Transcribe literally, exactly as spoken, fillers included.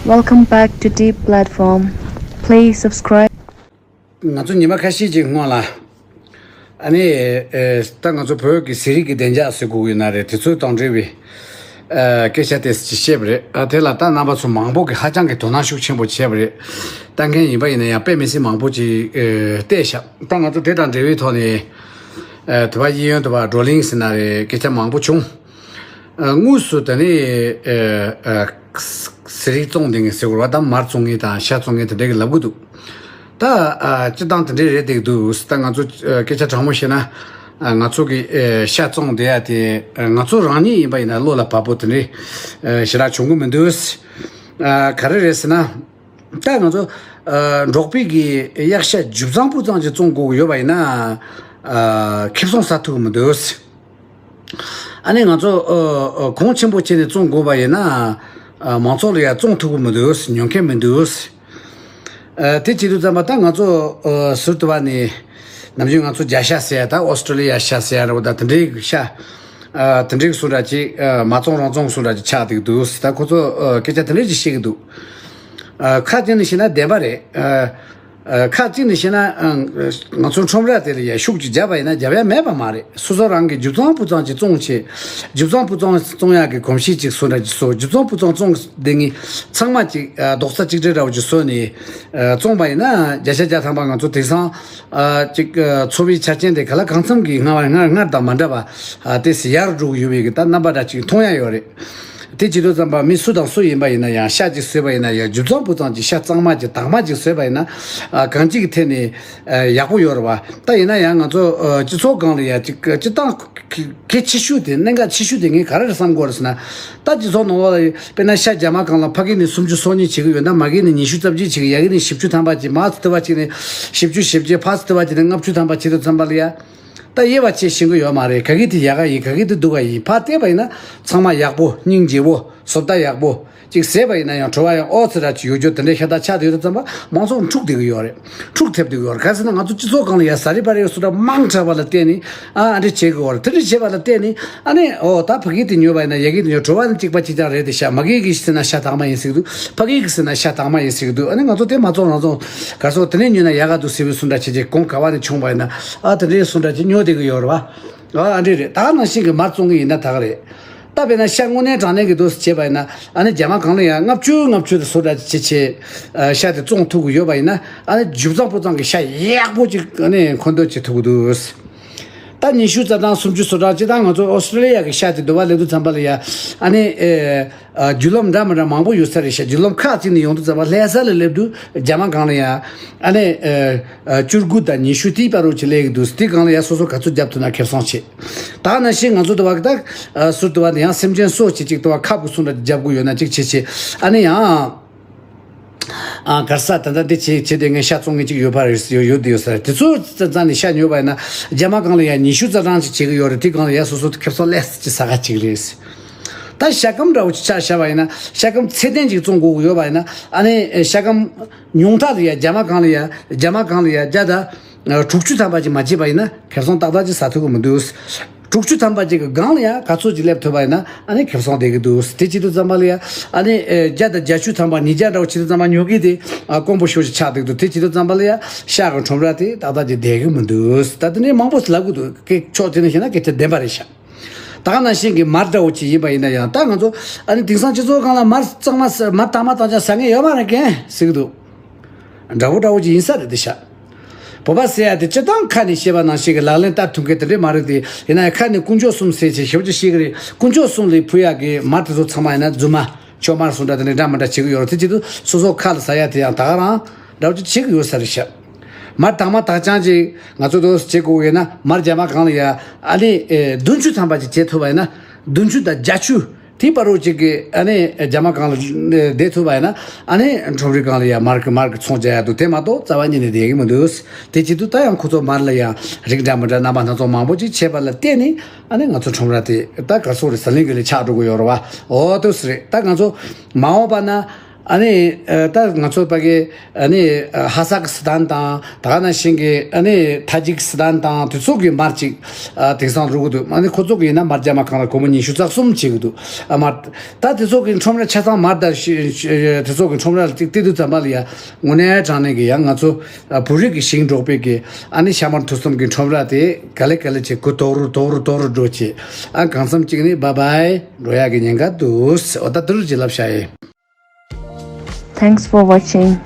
Welcome back to Deep Platform. Please subscribe. ང་ཚོ་ཉི་མ་ཁ་ཤས་ཀྱི་སྔོན་ལ། ཨ་ནི། ཨེ། ད་ང་ཚོ་བོད་ཀྱི་ཟས་རིགས་ཀྱི་བདེ་འཇགས་ཟེར་དགོས་ཀྱི་ཡོད་ན་རེད། དེ་ཚོ་དང་འབྲེལ་བའི། ཨེ། སྐད་ཆ་དེ་ཅིག་བཤད་པ་རེད། ཨ། དེ་ལ་ད་རྣམ་པ་ཚོ་མང་པོ་གིས་ཧ་ཅང་གི་དོ་སྣང་ཤུགས་ཆེན་པོ་བྱས་པ་རེད། ལྟ་མཁན་ཡིན་པ་ཡིན་ན་ཡང་དཔེ་མི་སྲིད་མང་པོ་ཅིག་ཨེ། བལྟས་ཤག་ད་ང་ཚོ་དེ་དང་འབྲེལ་བའི་ཐོག་ནས། ཨེ། དེ་བ་གཡས་གཡོན་དེ་བ་བགྲོ་གླེང་ཟེར་ན་རེད། སྐད་ཆ་མང་པོ་བྱུང་། ཨ། དངོས་སུ་དེ་ནས། ཨ། ཨ། ཟས་རིགས་བཙོང་བསྡད་མཁན་ཟེར་དགོས་རེད་པ། ད་མར་བཙོང་མཁན་དང་ཤ་བཙོང་མཁན་དེ་འདྲ་གིས་ལབ་གི་འདུག་ད། ཨ། སྤྱིར་བཏང་དེ་འདྲས་རེད་བསྡད་ཀྱི་འདུག་ད་ང་ཚོ། ཨ། སྐད་ཆ་དྲང་མོ་བཤད་ན། ཨ། ང་ཚོ་གི། ཨ། ཤ་བཙོང་བསྡད་ཡ་དེ། ཨ། ང་ཚོ་རང་ཉིད་ཡིན་པ་ཡིན་ན་བློ་ལ་བབ་པོ་དེ་འདྲས། ཨ། ཞེ་དྲག་བྱུང་གི་མི་འདུག་ཨ། ག་རེ་རེད་ཟེར་ན། ད་ང་ཚོ། ཨ། འབྲོག་པའི་གི་གཡག་ཤ་ཇུ་བཙང་བུ་བཙང་ཅིག་བཙོང་དགོས་ཀྱི་ཡོད་པ་ཡིན་ན། ཨ། ཁེ་བཟང་ཟ་ཐུབ་ཀྱི་མི་འདུག་ཨ་ནི་ང་ཚོ། ཨ། ཨ། གོང་ཆེན་པོ་བྱས་ནས་བཙོང་དགོས་པ་ཡིན་ན། ཨ། མང་ཚོགས་ལ་ཡང་བཙོང་ཐུབ་ཀྱི་མི་འདུག་ཉོ་མཁན་མི་འདུག་ཨ། དེ་བྱེད་དུས་ཙམ་པ་ད་ང་ཚོ། ཨ། ཟུར་དུ་བ་ནས། ནམ་རྒྱུན་ང་ཚོ་རྒྱ་ཤ་ཟེར་ཡ། ད་ཨོ་སི་ཀྲོ་ལི་ཡ་ཤ་ཟེར་ཡ་རེད་པ། ད་དེ་འདྲའི་ཤ། ཨ། དེ་འདྲའི་བཟོ་འདྲ་ཅིག་ཨ། མ་བཙོང་རང་བཙོང་བཟོ་འདྲ་ཅིག་ཆགས་བསྡད་འདུག་ད་ཁོ་ཚོ། ཨ། སྐད་ཆ་དེ་འདྲ་ཅིག་བཤད་ཀྱི་འདུག་ཨ། ཁ་ཅིག་ནས་བཤད་ན་བདེན་པ་རེད། ཨ། ཨ། ཁ་ཅིག་ནས་བཤད་ན། ཨ། ང་ཚོ་ཁྲོམ་ར་དེ་ལ་ཡ་ཤུགས་ཅིག་བརྒྱབ་པ་ཡིན་ན་རྒྱབ་ཡ་མེད་པ་མ་རེད། སོ་སོ་རང་གིས་ཇུ་བཙང་བུ་བཙང་ཅིག་བཙོང་བྱས། ཇུ་བཙང་བུ་བཙང་བཙོང་ཡག་གི་གོམས་གཤིས་ཅིག་བཟོ་འདྲ་ཅིག་བཟོ། ཇུ་བཙང་བུ་བཙང་བཙོང་བསྡད་མཁན་ཚང་མ་ཅིག་ཨ། རྡོག་རྩ་གཅིག་སྒྲིལ་འདྲ་བོ་ཅིག་བཟོས་ནས། ཨ། བཙོང་པ་ཡིན་ན་བརྒྱ་ཆ་བརྒྱ་ཐམ་པ་ང་ཚོ་དེང་སང་། ཨ། ཅིག་ཨ། འཚོ་བའི་ཆ་རྐྱེན་དེ་ག་ལ་གང་འཚམ་གྱིས་སྔར་བ་སྔར་སྔར་དང་མ་འདྲ་བ། ཨ། དེ་སྲིད་ཡར་འགྲོ་གི་ཡོད་པའི་གི་ད་རྣམ་པ་འདྲ་ཅིག་མཐོང་ཡ་ཡོད་རེད། དེ་བྱེད་དུས་ཙམ་པ་མི་སུ་དང་སུ་ཡིན་པ་ཡིན་ན་ཡང་ཤ་ཅིག་ཟོས་པ་ཡིན་ན་ཡང་ཇུ་བཙང་བུ་བཙང་ཅིག་ཤ་གཙང་མ་ཅིག་དྭངས་མ་ཅིག་ཟོས་པ་ཡིན་ན། ཨ། གང་ཅིའི་ཐད་ནས། ཨ། ཡག་པོ་ཡོད་རེད་པ། ད་ཡིན་ན་ཡང་ང་ཚོ། ཨ། སྤྱི་ཚོགས་སྒང་ལ་ཡ་ཅིག་སྤྱིར་བཏང་གལ་ཆེ་ཤོས་དེ། གནད་འགག་ཆེ་ཤོས་དེ་ངས་ག་རེ་རེད་བསམ་གྱི་ཡོད་རེད་ཟེར་ན། ད་སྤྱི་ཚོགས་ནང་ལོགས་ལ་དཔེར་ན་ཤ་རྒྱ་མ་གང་ལ་ཕ་གི་ནས་སུམ་ཅུ་སོ་གཉིས་བྱེད་ཀྱི་ཡོད་ན། མ་གི་ནས་ཉི་ཤུ་རྩ་བརྒྱད་བྱེད་ཀྱི། ཡ་གི་ནས་བཞི་བཅུ་ཐམ་པ་བྱེད། མ་ཚི་ཐི་བ་བྱེད་ནས་བཞི་བཅུ་ཞེ་བརྒྱད། ཕ་ཚི་ཐི་བ་བྱེད་ནས་ལྔ་བཅུ་ཐམ་པ་བྱེད་དུས་ཙམ་པ་ལ་ཡ། ད་དབྱེ་བ་ཕྱེ་ཤེས་ཀྱི་ཡོད་མ་རེད། ག་གི་དེ་ཡག་ག་ཡིན། ག་གི་དེ་སྡུག་ག་ཡིན། ཕར་བལྟས་པ་ཡིན་ན་ཚང་མ་ཡག་པོ། སྙིང་རྗེ་བོ། བཟོ་ལྟ་ཡག་པོ། ཅིག་ཟས་པ་ཡིན་ན་ཡང་བྲོ་བ་ཡང་ཨོ་ཙི་ར་ཅིག་ཡོད་རྒྱུ་དེ་འདྲའི་ཤ་སྟག་ཆགས་བསྡད་ཡོད་དུས་ཙམ་པ་མང་ཚོགས་འཁྲུག་བསྡད་ཀྱི་ཡོད་རེད། འཁྲུག་ཐེབས་བསྡད་ཀྱི་ཡོད་རེད། ག་རེ་ཟེར་ན་ང་ཚོ་སྤྱི་ཚོགས་སྒང་ལ་ཡ་ཟ་རི་པ་རི་བཟོ་འདྲ་མང་དྲགས་པ་ལ་བརྟེན་ནས། ཨ། ཨ་འདྲ་བྱེད་ཀྱི་ཡོད་རེད། དེ་འདྲ་བྱེད་པ་ལ་བརྟེན་ནས། ཨ་ནི། ཨོ། ད་ཕ་གི་དེ་ཉོས་པ་ཡིན་ན་ཡ་གི་དེ་ཉོས། བྲོ་བ་ནི་གཅིག་པ་གཅིག་རྐྱང་རེད་དེ། ཤ། མ་གི་གི་ཟེར་ན་ཤ་དྭངས་མ་ཡིན་ཟེར་གྱི་འདུག་ཕ་གི་གི་ཟེར་ན་ཤ་དྭངས་མ་ཡིན་ཟེར་གྱི་འདུག་ཨ་ནི་ང་ཚོ་དེ་མ་བཙོང་རང་བཙོང་ག་སོ་དེ་ནས་ཉོས་ན་ཡག་ག་འདུག་ཟེར་བའི་བཟོ་འདྲ་བྱེད་ཀྱི། གོང་ག་བ་ནས་བྱུང་བ་ཡིན་ན། ཨ། དེ་འདྲའི་བཟོ་འདྲ་བྱེད་ཉོ་བསྡད་ཀྱི་ཡོད་རེད་པ། ཨ། ཨ་འདྲ་རེད། ད་ནང་བཞིན་གྱི་མར་བཙོང་གི་ཡིན་ན་ད་ག་རེད། ད་དཔེར་ན་ཤ་དངོས་གནས་དྲང་གནས་ཀྱི་འདུག་སེ་བྱས་པ་ཡིན་ན། ཨ་ནི་རྒྱ་མ་གང་ལ་ཡང་ལྔ་བཅུ་ལྔ་བཅུ་དེ་བཟོ་འདྲ་བྱེད་བྱེད། ཨ། ཤ་དེ་བཙོང་ཐུབ་ཀྱི་ཡོད་པ་ཡིན་ན། ཨ་ནི་ཇུ་བཙང་བུ་བཙང་གི་ཤ་ཡག་པོ་ཅིག་ཨ་ནི་མཁོ་འདོན་བྱེད་ཐུབ་ཀྱི་འདུག་ད་ཉི་ཤུ་རྩ་གྲངས་སུམ་ཅུ་བཟོ་གྲངས་ཅིག་ད་ང་ཚོ་ཨོ་སི་ཀྲོ་ལི་ཡ་གི་ཤ་དེ་འདུག་པ་སླེབས་དུས་ཙམ་པ་ལ་ཡ། ཨ་ནི། ཨེ། ཨ། བརྒྱུད་ལམ་འདྲ་མི་འདྲ་མང་པོ་ཡོད་ས་རེད་ཤག་བརྒྱུད་ལམ་ཁག་ཅིག་ནས་ཡོང་དུས་ཙམ་པ་ལྷ་ས་ལ་སླེབས་དུས་རྒྱ་མ་གང་ལ་ཡ། ཨ་ནི། ཨ། ཨ། བཅུ་དགུ་དང་ཉི་ཤུ་དེའི་བར་དུ་ཅིག་སླེབས་ཀྱི་འདུག་དེ་གང་ལ་ཡ་སོ་སོ་ག་ཚོད་རྒྱབ་ཐུབ་ན་ཁེ་བཟང་ཆེ། ད་ནང་བཞིན་ང་ཚོ་དུ་བ་གི་ད། ཨ། ཟུར་དུ་བ་ནི་ཡང་སེམས་ཅན་སོ་ཅིག་ཅིག་དུ་བ་ཁབ་གུ་སུ་འདྲ་རྒྱབ་དགོས་ཡོད་ན་ཅིག་བྱེད་བྱེད། ཨ་ནི་ཡང་། ཨ། ག་རེ་ཟེར། ད་ལྟ་འདི་བྱེད་བྱེད་དེ་ངས་ཤ་བཙོང་མཁན་ཅིག་ཡོད་པ་རེད། ཡོད་ཡོད་དེ་ཡོད་ས་རེད། དེ་ཚོ་རྩ་རྩ་ནས་ཤ་ཉོས་པ་ཡིན་ན་རྒྱ་མ་གང་ལ་ཡ་ཉི་ཤུ་རྩ་གྲངས་ཅིག་བྱེད་ཀྱི་ཡོད་རེད། དེ་གང་ལ་ཡ་སོ་སོ་ཁེ་བཟང་ལེགས་ཅིག་ཟ་ག་ཅིག་རེད། ད་ཤ་སྐམ་འདྲ་བོ་ཅིག་ཆ་བཞག་པ་ཡིན་ན། ཤ་སྐམ་ཚད་ལྡན་ཅིག་བཙོང་དགོས་ཀྱི་ཡོད་པ་ཡིན་ན། ཨ་ནི་ཤ་སྐམ་ཉུང་མཐའ་ལ་ཡ་རྒྱ་མ་གང་ལ་ཡ། རྒྱ་མ་གང་ལ་ཡ་བརྒྱ་དང་དྲུག་ཅུ་ཐམ་པ་ཅིག་མ་བྱེད་པ་ཡིན་ན་ཁེ་བཟང་ཏག་ཏག་ཅིག་ཟ་ཐུབ་ཀྱི་མི་འདུག་དྲུག་ཅུ་ཐམ་པ་ཅིག་གི་སྒང་ལ་ཡ་ག་ཚོད་ཅིག་སླེབས་ཐུབ་པ་ཡིན་ན་ཨ་ནི་ཁེ་བཟང་བསྡད་ཀྱི་འདུག་དེ་བྱེད་དུས་ཙམ་པ་ལ་ཡ། ཨ་ནི། ཨེ། བརྒྱ་དང་བརྒྱད་ཅུ་ཐམ་པ། ཉིས་བརྒྱ་འདྲ་བོ་བྱེད་དུས་ཙམ་པ་ཉོ་མཁན་དེ། ཨ། དཀོན་པོ་ཤོས་ཅིག་ཆགས་བསྡད་འདུག་དེ་བྱེད་དུས་ཙམ་པ་ལ་ཡ་ཤ་གི་ཁྲོམ་ར་དེ་ཏག་ཏག་ཅིག་བསྡད་ཀྱི་མི་འདུག་ད་དེ་འདྲའི་མང་པོ་ལབ་ཀྱི་འདུག་སྐད་ཕྱོགས་དེ་ནས་བཤད་ན་སྐད་ཆ་བདེན་པ་རེད་ཤག་ད་ག་ནང་བཞིན་གྱི་མར་འདྲ་བོ་ཅིག་ཡིན་པ་ཡིན་ན་ཡང་། ད་ང་ཚོ་ཨ་ནི་དེང་སང་སྤྱི་ཚོགས་སྒང་ལ་མར་གཙང་མ་ཟ། མར་དྭངས་མ་དྭངས་ཆ་ཟ་མཁན་ཡོད་མ་རེད་མཁན་ཟེར་གྱི་འདུག་འདྲ་བོ་འདྲ་བོ་ཅིག་ཡིན་ས་རེད་དེ་ཤག་བོད་པ་ཟེར་ཡ་དེ་སྤྱིར་བཏང་ཁ་ནས་བཤད་པ་ནང་བཞིན་གྱི་ལག་ལེན་བསྟར་ཐུབ་མཁན་དེ་འདྲས་མ་རེད་དེ། ཡིན་ན་ཡང་ཁ་ནས་དཀོན་མཆོག་གསུམ་ཟེར་བྱས་ཞེ་པོ་ཅིག་བཤད་ཀྱི་རེད། དཀོན་མཆོག་གསུམ་ལ་ཕུལ་ཡག་གི་མར་དེ་ཚོ་ཚང་མ་ཡིན་ན་རྫུན་མ། ཆོས་མར་སུ་འདྲ་དེ་འདྲས་འདྲ་མི་འདྲ་བྱེད་ཀྱི་ཡོད་རེད། དེ་བྱེད་དུས་སོ་སོ་ཁ་ལ་ཟ་ཡ་དེ་ཡང་ད་ག་རང་འདྲ་བོ་ཅིག་བྱེད་ཀྱི་ཡོད་ས་རེད་ཤག་མར་དྭངས་མ་དྭངས་རྐྱང་ཅིག་ང་ཚོ་དུ་བྱེད་དགོས་ཡོད་ན། མར་རྒྱ་མ་གང་ལ་ཡ། ཨ་ནི། ཨེ། བདུན་ཅུ་ཐམ་པ་ཅིག་བྱེད་ཐུབ་པ་ཡིན་ན། བདུན་ཅུ་དང་བརྒྱད་ཅུ། དེའི་བར་དུ་ཅིག་གི་ཨ་ནི་རྒྱ་མ་གང་ལ་བསྡད་ཐུབ་པ་ཡིན་ན། ཨ་ནི་ཁྲོམ་རའི་སྒང་ལ་ཡ་མར་གི་མར་གི་ཚོང་རྒྱག་ཡ་འདུག་དེ་མ་གཏོགས་རྩ་བ་ཉིད་ནས་བསྡད་ཀྱི་མི་འདུག་དེ་བྱེད་དུས་ད་ཡང་ཁོ་ཚོ་མར་ལ་ཡང་རིགས་འདྲ་མི་འདྲ་རྣམ་པ་སྣ་ཚོགས་མང་པོ་ཅིག་བྱས་པ་ལ་བརྟེན་ནས། ཨ་ནི་ང་ཚོ་ཁྲོམ་ར་དེ་ད་ག་སོ་རེད། ཟ་ལིང་གི་ལས་ཆགས་འགྲོ་གི་ཡོད་རེད་པ། འོ་དེ་སུ་རེད། ད་ང་ཚོ་མ་འོངས་པ་ན། ཨ་ནི་ཨ་ད་ང་ཚོ་ཕ་གི་ཨ་ནི་ཨ་ཧ་སག་སི་ཐན་དང་ད་ག་ནང་བཞིན་གྱི་ཨ་ནི་ཐ་ཇིག་སི་ཐན་དང་དེ་ཚོ་གི་མར་ཅིག་ཨ་དེང་སང་འགྲོ་གི་འདུག་ཨ་ནི་ཁོ་ཚོ་གི་ཡིན་ན་མར་རྒྱ་མ་གང་ལ་སྒོར་མོ་ཉི་ཤུ་རྩ་གསུམ་བྱེད་གི་འདུག་ཨ་མར་ད་དེ་ཚོ་གི་ཁྲོམ་ར་ཆ་ཚང་མར་ད་ཤི་ཤི་དེ་ཚོ་གི་ཁྲོམ་ར་ལ་ཅིག་བལྟས་དུས་ཙམ་པ་ལ་ཡ་དངོས་གནས་དྲང་གནས་གི་ཡ་ང་ཚོ་ཨ་བོད་རིགས་ཀྱི་ཞིང་འབྲོག་པའི་གི་ཨ་ནི་ཤ་མར་ཐུག་གསུམ་གི་ཁྲོམ་ར་དེ་ག་ལེ་ག་ལེ་བྱེད་གི་དོག་རུ་དོག་རུ་དོག་རུ་འགྲོ་བྱེད། ཨ་གང་འཚམ་ཅིག་ནི་བཱའི་བཱའི་འགྲོ་ཡག་གི་ཉེན་ཁ་འདུག་འོ་ད་དུ་རུ་ཅིག་ལབ་བྱ་ཡེ། Thanks for watching.